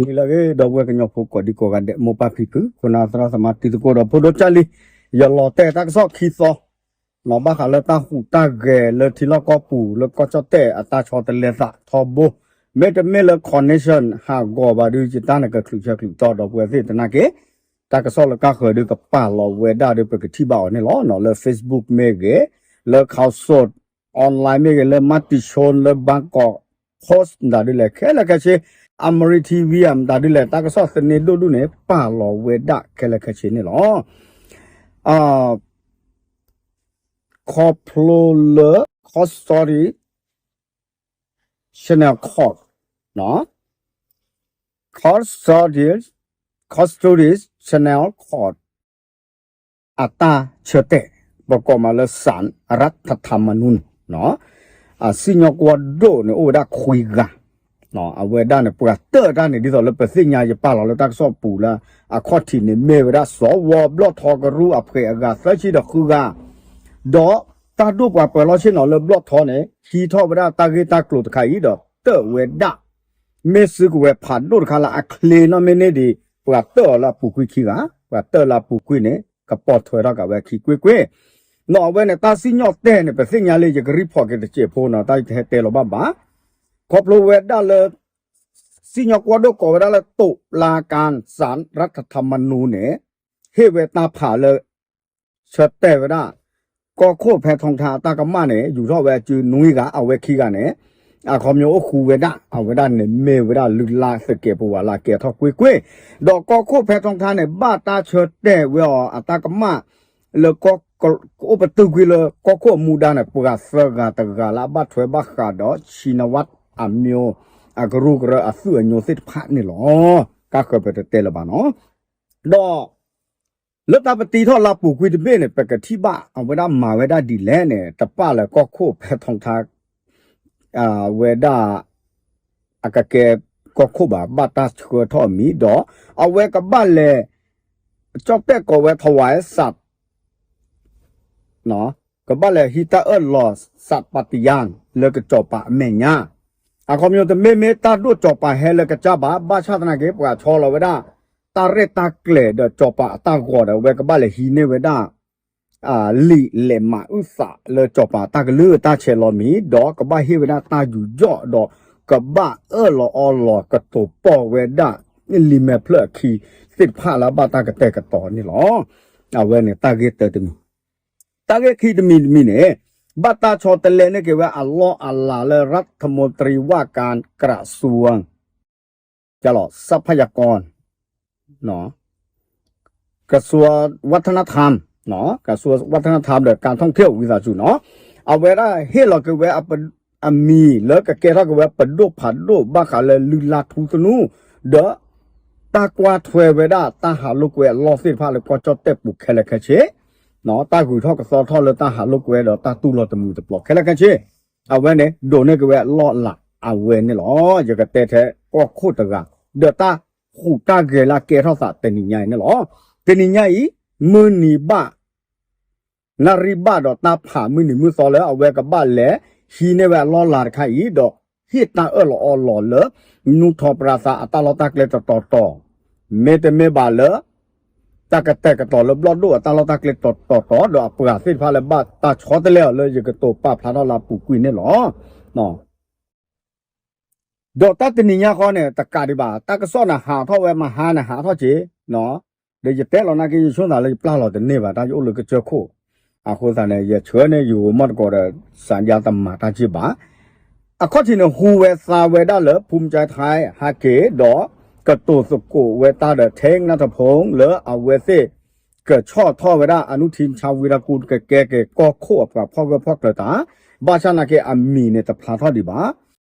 လၢအဂ့ၤ ဒီပုၢ်ဝဲၢ်ကညီဖိကိးဒံကိးဂၤဒဲး မိၢ်ပၢ်ဖံဖု ခိၣ်နၢ်သရၣ်သမါတံၤသကိးဒီးဖိဒိၣ်ကၢ်လံၤ, ယလီၤတဲာ်တၢ်ကစီၣ်ခံသီ ဘၣ်ဃးလၢတၢ်ဟူးတၢ်ဂဲၤလၢထံလီၢ်ကီၢ်ပူၤ လၢကီၢ်ကၠီၣ်တဲၣ်အတၢ်ဆီတလဲသးထီဘိ, မ့တမ့ၢ်လၢ connection ဟးဂီၤဘၣ်ဒုး ယတၢ်န့ၣ်ကချုးဆၢချုးတီဒီး ပုၢ်ဝဲၢ်သ့ၣ်သနာ်က့ တၢ်ကစီၣ်လၢကါဃၢၤဒုးကပာ်လီၤဝဲဒၣ်ဒီး ပကထံၣ်ဘၣ်အီၤန့ၣ်လီၤ. လၢ Facebook မ့ၢ်ဂ့ၤ, လၢ Khaosod Online မ့ၢ်ဂ့ၤ, လၢ Matichon လၢ Bangkok Post မတၤဒ်လဲၣ် ခဲလၢာ်ခဲဆ့, Amari TV မတၤဒ်လဲၣ် တၢ်ကစီၣ်သန့ဒိၣ်ဒိၣ်န့ၣ် ပာ်လီၤဝဲဒၣ်ခဲလၢာ်ခဲဆ့န့ၣ်လီၤ. ခီဖျိလၢ Khaosod Channel Court, Khaosod Channel Court အတၢ်ဆၢတဲာ် ပကိးမးလၢ စးရၣ်ထထၣ်မနူၣ်န့ၣ် အစံၣ်ညီၣ်ကွီၢ်ဒိၣ်န့ၣ် အိၣ်ဝဲဒၣ်ခွံဂၤ, အဝဲဒၣ်န့ၣ် ပှၤတၢၢ်တၢ်န့ၣ် ဒ်သိးလၢပသ့ၣ်ညါယပာ်လီၤလၢတၢ်ကစီၣ်ပူၤလၢ အခီၣ်ထံးန့ၣ်မ့ၢ်ဝဲဒၣ် စီၤဝီၤဘျီၣ်ထီကရူၢ်အဖှဲးအဂၤသၢဆံဒီးဃုဂၤ, ဒီးတၢ်ဒိၣ်ပှၤပၢၤလီၢ်ဆ့ၣ်နီၤလၢဘျီၣ်ထီန့ၣ် ဟံးထီၣ်ဝဲဒၣ်တၢ်ဂ့ၢ်တၢ်ကျိၤတခါအံၤဒီးတၢၢ်ဝဲဒၣ် မ့ၢ်စုကဝဲၤဖးဒိၣ်တခါလၢအချ့နီၣ်မ့ၢ်န့ၢ်ဒံး ပှၤတၢၢ်အီၤလၢအပူၤကွံာ်ခံဂၤ, ပှၤတၢၢ်လၢအပူၤကွံာ်န့ၣ် ကပိာ်ထွဲထီၣ်က့ၤဝဲခံကွ့ၢ်ကွ့ၢ်, ဒီးအဝဲန့ၣ် တၢ်စံၣ်ညီၣ်တဲာ်န့ၣ် ပသ့ၣ်ညါလံ ယက report က့ၤတစဲးဖိနီၤ တၢ်ယတဟဲတဲလီၤဘၣ်ဘၣ်, ခီဖျိဝဲဒၣ်လၢ စံၣ်ညီၣ်ကွီၢ်ဒိၣ်ကိးဝဲဒၣ်လၢ တုလၤကၤ စးရၣ်ထထၣ်မနူၣ်န့ၣ် ဟ့ၣ်ဝဲတၢ်ဖးလၢ ဆၢတဲာ်ဝဲဒၣ် ကီၢ်ခိၣ်ဖဲထီထါအတၢ်ကမၣ်န့ၣ် ယူၤထီၣ်ဝဲအစုနွံဂၤ အဝဲခံဂၤန့ၣ် အခီပညီအိၣ်ဃူဝဲဒၣ် အဝဲဒၣ်န့ၣ်မ့ၢ်ဝဲဒၣ်လုၢ်လၢ်သကဲးပဝးလၢအကဲထီၣ်ကွ့ၢ်ကွ့ၢ်, ဒီးကီၢ်ခိၣ်ဖဲထီထါန့ၣ် ဘၣ်တၢ်ဆၢတဲာ်ဝဲအီၤအတၢ်ကမၣ် လၢ ကအိၣ်ပတုာ်ကွံာ်လၢကီၢ်ခိၣ်အမူဒါန့ၣ် ပှၤသၢဂၤတဂၤလၢအဘၣ်ထွဲဘၣ်ဃးဒီး Shinawatra အမျိုး အကရူၢ်ကရၢအသုးအညိသ့ၣ်တဖၣ်န့ၣ်လီၤ. ကါဃၢၤပတတဲလၢၤဘၣ်နီၤ, ဒီး လၢတၢ်ပတံထီၣ်လၢပူၤကွံာ်တဘ့ၣ်န့ၣ် ပကထံၣ်ဘၣ်အဝဲဒၣ်မၤဝဲဒၣ်ဒ်လဲၣ်န့ၣ် တပာ်လၢကီၢ်ခိၣ်ဖဲထီထါ အဝဲဒၣ် အကကဲကီၢ်ခိၣ်ဘၣ် ဘၣ်တၢ်ဆှၢထီၣ်အမံၤ ဒီးအဝဲကဘၣ်လဲၤ ကၠီၣ်တဲၣ်ကိးဝဲ ထဝဲစး ကဘၣ်လဲၤဟံးတၢ်အၢၣ်လီၤ စးပာ်တယၢၣ် လၢကစီၤပၤအမဲာ်ညါ, အခီပညီတမ့ၢ်မ့ၢ်တၢ်ဒိၣ်စီၤပၤဟဲလၢကစၢ်ဘၣ် ဘၣ်ဆၣ်သနာ်က့ ပှၤဆီလီၤဝဲဒၣ် တၢ်ရဲၣ်တၢ်ကျဲၤဒီးစီၤပၤအတၢ်ဂီၤဒီး အဝဲကဘၣ်လဲၤဟံးန့ၢ်ဝဲဒၣ် လံာ်လဲးမးအုၣ်သးလၢစီၤပၤတၢ်ကလုၢ်တၢ်ဆဲးလီၤမံၤ ဒီးကဘၣ်ဟ့ၣ်ဝဲဒၣ်တၢ်ယူးယီၣ်ဒီး ကဘၣ်အၢၣ်လီၤအီလီၤကတိၤပီၢ်ဝဲဒၣ် လံာ်မဲာ်ဖျၢၣ်အခံသ့ၣ်တဖၣ်လၢအဘၣ်တၢ်ကတဲာ်ကတီၤန့ၣ်လီၤ. အဝဲန့ၣ်တၢ်ဂ့ၢ်တၢတမံၤ, တၢ်ဂ့ၢ်ခံတမံၤတမံၤန့ၣ် ဘၣ်တၢ်ဆီတလဲန့ၢ်က့ၤဝဲအလီၢ်အလၤလၢ ရၣ်ထမူတရံဝၣ်ကၣ် ကရးစူဝၢၣ် ကလီၤ ทรัพยากร กระทรวงวัฒนธรรม กระทรวงวัฒนธรรม ဒီး การท่องเที่ยว ဝံသးစူၤနီၤ အဝဲဒၣ်ဟ့ၣ်လီၤက့ၤဝဲအမံၤလၢကကဲထီၣ်က့ၤဝဲပဒိၣ်ဖးဒိၣ်ဘၣ်ဃးလၢလုၢ်လၢ်ထူသနူ ဒီး တၢ်ကွၢ်ထွဲဝဲဒၣ်တၢ်ဟးလိာ်ကွဲအလီၢ်သ့ၣ်တဖၣ်လၢကီၢ်ကၠီၣ်တဲၣ်ပူၤခဲလၢာ်ခဲဆ့ တၢ်ဂုၤထီၣ်ကသီထီၣ်လၢတၢ်ဟးလိာ်ကွဲဒီးတၢ်တူၢ်လိာ်တမုာ်တပျီၤခဲလၢာ်ခဲဆ့ အဝဲန့ၣ် ဒိးန့ၢ်က့ၤဝဲအလီၢ်အလၤအဝဲန့ၣ်လီၤ. ယကတဲထဲကီၢ်ခိၣ်တဂၤ ဒီးတၢ်ဟူးတၢ်ဂဲၤလၢအကဲထီၣ်သးတနံၤညါအံၤန့ၣ်လီၤ. တနံၤညါအံၤ မုၢ်နံၤဘၣ် နၣ်ရံၣ်ဘၣ်ဒီးတၢ်ဖးမုၢ်နံၤမုၢ်သီလၢအဝဲကဘၣ်လဲၤ ဟံးန့ၢ်ဝဲအလီၢ်လၤတခါအံၤ ဒီးဟ့ၣ်တၢ်အၢၣ်လီၤအီလီၤလၢ နူၢ်ထီၣ်ပြၢသးအတၢ်လီၢ်တၢ်ကျဲတတီၤတီၤ, မ့တမ့ၢ်ဘၣ်လၢ တၢ်ကတဲာ်ကတီၤလၢဘျီၣ်ဒိၣ်အတၢ်လီၢ်တၢ်ကျဲတတီၤတီၤ ဒီးအပှၤသ့ၣ်တဖၣ်လၢဘၣ်တၢ်ဆီတလဲအီၤလၢယကတိၤပာ်ဖျါထီၣ်လၢအပူၤကွံာ်န့ၣ်လီၤ. ဒီးတၢ်တနံၤညါဃီန့ၣ် တကးဒံးဘၣ် တၢ်ကစီၣ်န့ၣ်ဟးထီၣ်ဝဲမဟါန့ၣ်ဟးထီၣ်က့ၤ, ဒီးယတဲလီၤနာ်က့ ယဆိကမိၣ်လၢယပျၢ်လီၤတန့ၢ်ဘၣ် တၢ်ယအိၣ်လၢကစၢၢ်ခိၣ်, အဃိသတးန့ၣ် ယဆှၢန့ၢ်ယဂီၤမီၢ်တကိးဒီး စးယါတမၤတၢ်က့ၢ်ဘၣ် အခီၣ်ထံးန့ၣ် ဟူးဝဲသါဝဲဒၣ်လၢ ภูมิใจไทย ဟဲက့ၤ ဒီးကတိၤသကိးဝဲတၢ်ဒီး เทคนัทพงษ์ လၢအဝဲသ့ၣ် ကဆီၣ်ထီၣ်ဝဲဒၣ် อนุทิน ชาญวีรกูล ကကဲက့ၤကီၢ်ခိၣ်အပှၤဖီၣ်ဂၢၢ်ဖီၣ်ကျၢၤတၢ်, ဘၣ်ဆၣ်နာ်က့ အမံၤန့ၣ်တဖျါထီၣ်ဒံးဘၣ်.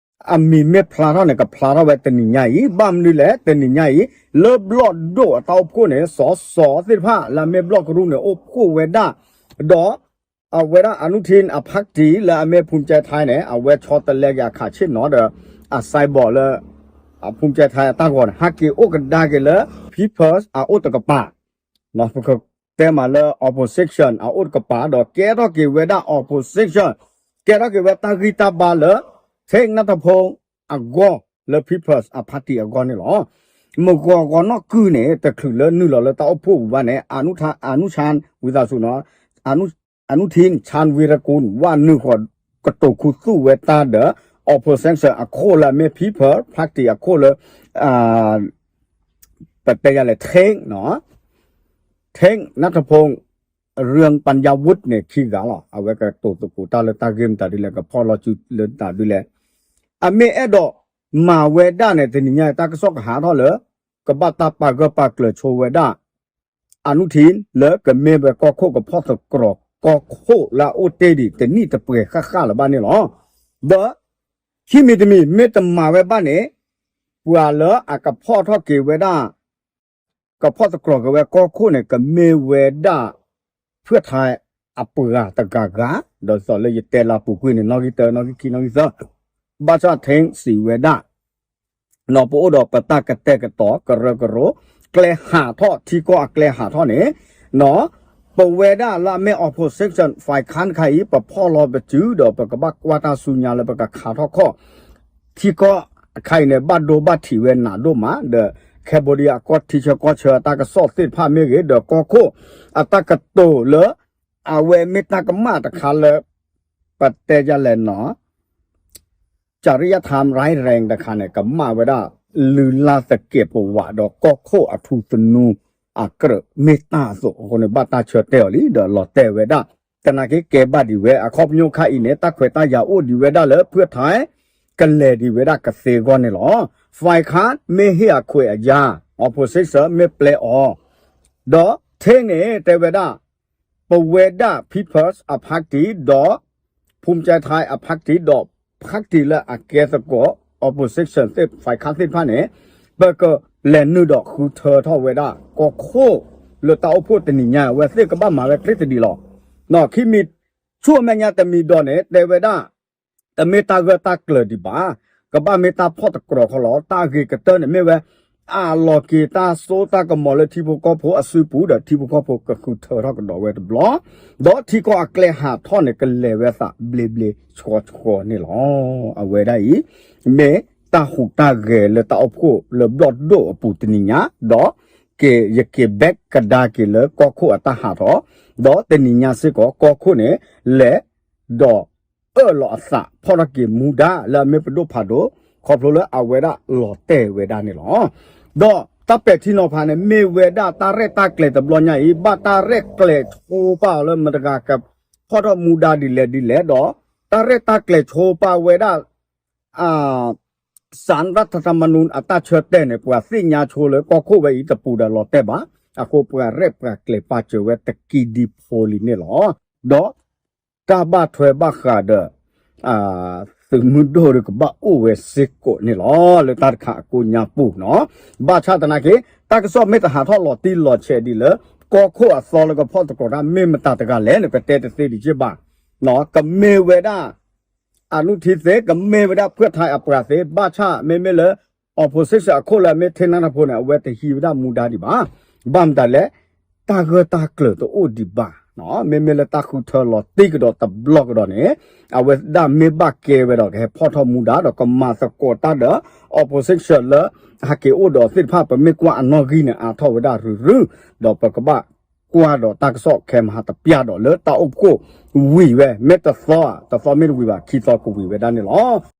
အမံၤမ့ၢ်ဖျါထီၣ်န့ၣ် ကဖျါထီၣ်ဝဲတနံၤညါအံၤ, ဘၣ်မနုၤလဲၣ် တနံၤညါအံၤ လၢဘျီၣ်ဒိၣ်အတၢ်အိၣ်ဖှိၣ်န့ၣ် စီၤစီၤသ့ၣ်တဖၣ် လၢအမ့ၢ်ဘျီၣ်ကရူၢ်န့ၣ် အိၣ်ဖှိၣ်ဝဲဒၣ်, ဒီး အဝဲဒၣ် อนุทิน အ พรรค လၢအမ့ၢ် ภูมิใจไทย န့ၣ် အဝဲဆီတလဲက့ၤအခးဆ့ၣ်နီၤဒီး အ symbol လၢ ภูมิใจไทย အတၢ်ဂီၤန့ၣ် ဟဲက့ၤအိၣ်ကဒါက့ၤလၢ People's အအိၣ်တကပၤ, ပကတဲမးလၢ opposition အအိၣ်တကပၤ ဒီးကဲထီၣ်က့ၤဝဲဒၣ် opposition ကဲထီၣ်က့ၤဝဲတၢ်ဂံၢ်တၢ်ဘါလၢ เทคนัทพงษ์ အဂီၢ် လၢ People's အ party အဂီၢ်န့ၣ်လီၤ. မုၢ်ဂီၤဂီၤနီၢ်ကုၢ်န့ၣ် တချုးလၢနုာ်လီၤလၢတၢ်အိၣ်ဖှိၣ်ပူၤဘၣ်န့ၣ် အနုထၢၣ် အနုထၢၣ် ဝံသးစူၤနီၤ အနု အနုထၢၣ် ဆၣ်ဝံရကူၣ် ဝဲနုာ်ဃီၤ ကတိၤခူသူၣ်ဝဲတၢ်ဒီး opposition အခိၣ်လၢအမ့ၢ် People Party အခိၣ်လၢ ပတဲယၤလဲၣ် Thang နီၤ Thang နၢ်ထဖိ ရၢၢ်ပၣ်ယၣ်ဝုၣ်န့ၣ် ခံဂၤလီၤ. အဝဲကတိၤသကိးတၢ်လၢတၢ်ဂ့ၢ်မတၤဒ်လဲၣ် ကဖီၣ်လီၤစုလၢတၢ်ဒ်လဲၣ်. အမ့ၢ်အဲၣ်ဒိးမၤဝဲဒၣ်န့ၣ် တနံၤညါတၢ်ကစီၣ်ကဟးထီၣ်လၢ ကဘၣ်တၢ်ပာ်ဂၢၢ်ပာ်ကျၢၤဆိဝဲဒၣ် အနုထံၣ် လၢကမ့ၢ်ဝဲကီၢ်ခိၣ်ကဖီၣ်သတြီၤ ကီၢ်ခိၣ်လၢအအိၣ်တ့ၢ်ဒံးတနံၣ်တပှဲၤဃၣ်ဃၣ်လၢၤဘၣ်န့ၣ်လီၤ. ဒီး ခံမံၤတမံၤ မ့ၢ်တမၤဝဲဘၣ်န့ၣ် ပှၤလၢအကဖီၣ်ထီၣ်က့ၤဝဲဒၣ် ကဖီၣ်သတြီၤက့ၤဝဲကီၢ်ခိၣ်န့ၣ် ကမ့ၢ်ဝဲဒၣ် ဖုၣ်ထါအပှၤတဂၤဂၤ ဒီးသိးလၢယတဲလၢပူၤကွံာ်န့ၣ် နီၣ်ဂံၢ်တၢ နီၣ်ဂံၢ်ခံ နီၣ်ဂံၢ်သၢ ဘၣ်ဆၣ် Thang စံးဝဲဒၣ် ပအိၣ်ဒီးပတၢ်ကတဲာ်ကတီၤကရၢကရိ ကျဲဟးထီၣ် ထံကီၢ်အကျဲဟးထီၣ်န့ၣ် ပဝဲဒၣ်လၢအမ့ၢ် opposition ฝ่ายค้าน တခါအံၤ ပဖီၣ်လီၤပစုဒီး ပကဘၣ်ကွၢ်တၢ်ဆူညါလၢပကခးထီၣ်ခီၣ် ထံကီၢ်အခဲအံၤန့ၣ် ဘၣ်ဒိဘၣ်ထံးဝဲနးဒိၣ်မး ဒီး Cambodia အကီၢ်ထံဆၢကီၢ်ဆၢအတၢ်ကစီၣ်သ့ၣ်တဖၣ်မ့ၢ်ဂ့ၤ ဒီးကီၢ်ခိၣ်အတၢ်ကတိၤလၢ အဝဲမ့ၢ်တၢ်ကမၣ်တခါလၢ ပတဲယၤလဲၣ်နီၤ จริยธรรมร้ายแรง တခါန့ၣ် ကမၣ်ဝဲဒၣ် လုၢ်လၢ်သကဲးပဝးဒီးကီၢ်ခိၣ်အထူသနူအကြၢးမ့ၢ်တၢ်အသိးအဃိန့ၣ် ဘၣ်တၢ်ဆၢတဲာ်အီၤလံ ဒီးလီၤတဲာ်ဝဲဒၣ် သနာ်က့ကဲဘၣ်ဒံးဝဲ အခီပညီခါအံၤန့ၣ် တၢ်ခွဲးတၢ်ယာ်အိၣ်ဒံးဝဲဒၣ်လၢဖုၣ်ထါ ကလဲၤဒံးဝဲဒၣ်ကသ့အဂီၢ်န့ၣ်လီၤ. ฝ่ายค้าน မ့ၢ်ဟ့ၣ်အခွဲးအယာ် opposition မ့ၢ်ပျဲအီၤ ဒီး Thang န့ၣ် တဲဝဲဒၣ် ပဝဲဒၣ် People's အ party ဒီး ภูมิใจไทย အ party ဒီး party လၢအကဲသကိး opposition သ့ၣ် ฝ่ายค้าน သ့ၣ်တဖၣ်န့ၣ် ပကလဲၤနုာ်ဒီးဃုထၢထီၣ်ဝဲဒၣ် ကီၢ်ခိၣ်လၢတၢ်အိၣ်ဖှိၣ်တနံၤညါ အဝဲသ့ၣ်ကဘၣ်မၤဝဲချ့တဒံးလီၤ. ခံမံၤ ဆူအမဲာ်ညါတမံၤဒီးန့ၣ် တဲဝဲဒၣ် တမ့ၢ်တၢ်ဂၢၢ်တၢ်ကျၢၤဒံးဘၣ်, ကဘၣ်မ့ၢ်တၢ်ဖီၣ်သတြီၤခီလီၤ. တၢ်အဂ့ၤကတၢၢ်န့ၣ်မ့ၢ်ဝဲ အလီၤက့ၤတၢ်စိတၢ်ကမီၤလၢထံဖိကီၢ်ဖိအစုပူၤ ဒီးထံဖိကီၢ်ဖိကဃုထၢထီၣ်ကဒီးဝဲတဘျီ, ဒီးထံကီၢ်အကျဲဟးထီၣ်န့ၣ် ကလဲၤဝဲသးဘျ့ဘျ့ဆှီဆှီန့ၣ်လီၤ. အဝဲဒၣ်အံၤ မ့ၢ်တၢ်ဟူးတၢ်ဂဲၤလၢတၢ်အိၣ်ဖှိၣ်လၢဘျီၣ်ဒိၣ်အပူၤတနံၤညါ, ဒီးက့ၤ ယက့ၤ back ကဒါက့ၤလၢကီၢ်ခိၣ်အတၢ်ဟးထီၣ်, ဒီးတနံၤညါစ့ၢ်ကီး ကီၢ်ခိၣ်န့ၣ် လဲၤ ဒီးအၢၣ်လီၤအသး ဖီၣ်ထီၣ်က့ၤမူဒါလၢအမ့ၢ်ပဒိၣ်ဖးဒိၣ် ခီဖျိလၢအဝဲဒၣ်လီၤတဲာ်ဝဲဒၣ်န့ၣ်လီၤ. ဒီးတၢ်ပဲာ်ထံနီၤဖးန့ၣ် မ့ၢ်ဝဲဒၣ်တၢ်ရဲၣ်တၢ်ကျဲၤတဘျီညါအံၤ ဘၣ်တၢ်ရဲၣ်ကျဲၤဆိပာ်အီၤလၢမတၤတဂၤကဖီၣ်ထီၣ်မူဒါဒ်လဲၣ်ဒ်လဲၣ်ဒီး တၢ်ရဲၣ်တၢ်ကျဲၤဆိပာ်ဝဲဒၣ် အ စၣ်ရၣ်ထမနူၣ် အတၢ်ဆၢတဲာ်န့ၣ် ပှၤသ့ၣ်ညါဆိလၢကီၢ်ခိၣ်ဝဲအံၤတပူၤဒီးလီၤတဲာ်ဘၣ်. အဃိပှၤရဲၣ်ပှၤကျဲၤပာ်စၢၤဝဲတကံဒံဖိလံန့ၣ်လီၤ. ဒီးတၢ်ဘၣ်ထွဲဘၣ်ဃးဒီး သုးမုၢ်ဒိၣ်ဒီးကဘၣ်အိၣ်ဝဲစ့ၢ်ကီးန့ၣ်လီၤ. လၢတၢ်တခါအကိးညါပူၤနီၤ, ဘၣ်ဆၣ်သနာ်က့ တၢ်ကစီၣ်မ့ၢ်တဟးထီၣ်လီၤတံၢ်လီၤဆဲးဒ်လၢ ကီၢ်ခိၣ်အသီလၢကဖီၣ်သကိးတၢ်မ့ၢ်မတၤတဂၤလဲၣ်န့ၣ် ပတဲတသ့ဒံးက့ဘၣ်. ကမ့ၢ်ဝဲဒၣ် အနုထံသ့ ကမ့ၢ်ဝဲဒၣ်ဖုၣ်ထါအပှၤသ့ ဘၣ်ဆၣ်မ့မ့ၢ်လၢ opposition အခိၣ်လၢအမ့ၢ်ထ့နၢ်ထၢၣ်ဖိန့ၣ် အဝဲတဟံးဝဲဒၣ်မူဒါဒံးဘၣ်. ဘၣ်မတၤလဲၣ်, တၢ်ဂၢၢ်တၢ်ကျၢၤတအိၣ်ဒံးဘၣ်. မ့မ့ၢ်လၢတၢ်ဃုထၢလီၤတံၢ်ကဒီးတဘျီကဒီးန့ၣ် အဝဲဒၣ်မ့ၢ်ဘၣ်ကဲဝဲဒီးကဟဲဖီၣ်ထီၣ်မူဒါဒီးကမၤသကိးတၢ်ဒီး opposition လၢ ဟဲက့ၤအိၣ်ဒီးသ့ၣ်တဖၣ် ပမ့ၢ်ကွၢ်အနီၣ်ဂံၢ်န့ၣ် အါထီၣ်ဝဲဒၣ်ရုရု, ဒီးပကဘၣ်ကွၢ်ဒီးတၢ်ကစီၣ်ခဲမဟါတပျၢ်ဒီးလၢတၢ်အိၣ်ဖှိၣ်ဝံၤဝဲ မ့ၢ်တသီဧါ, တသီမ့ၢ်တဝံၤဘၣ် ခံသီကဝံၤဝဲဒၣ်န့ၣ်လီၤ.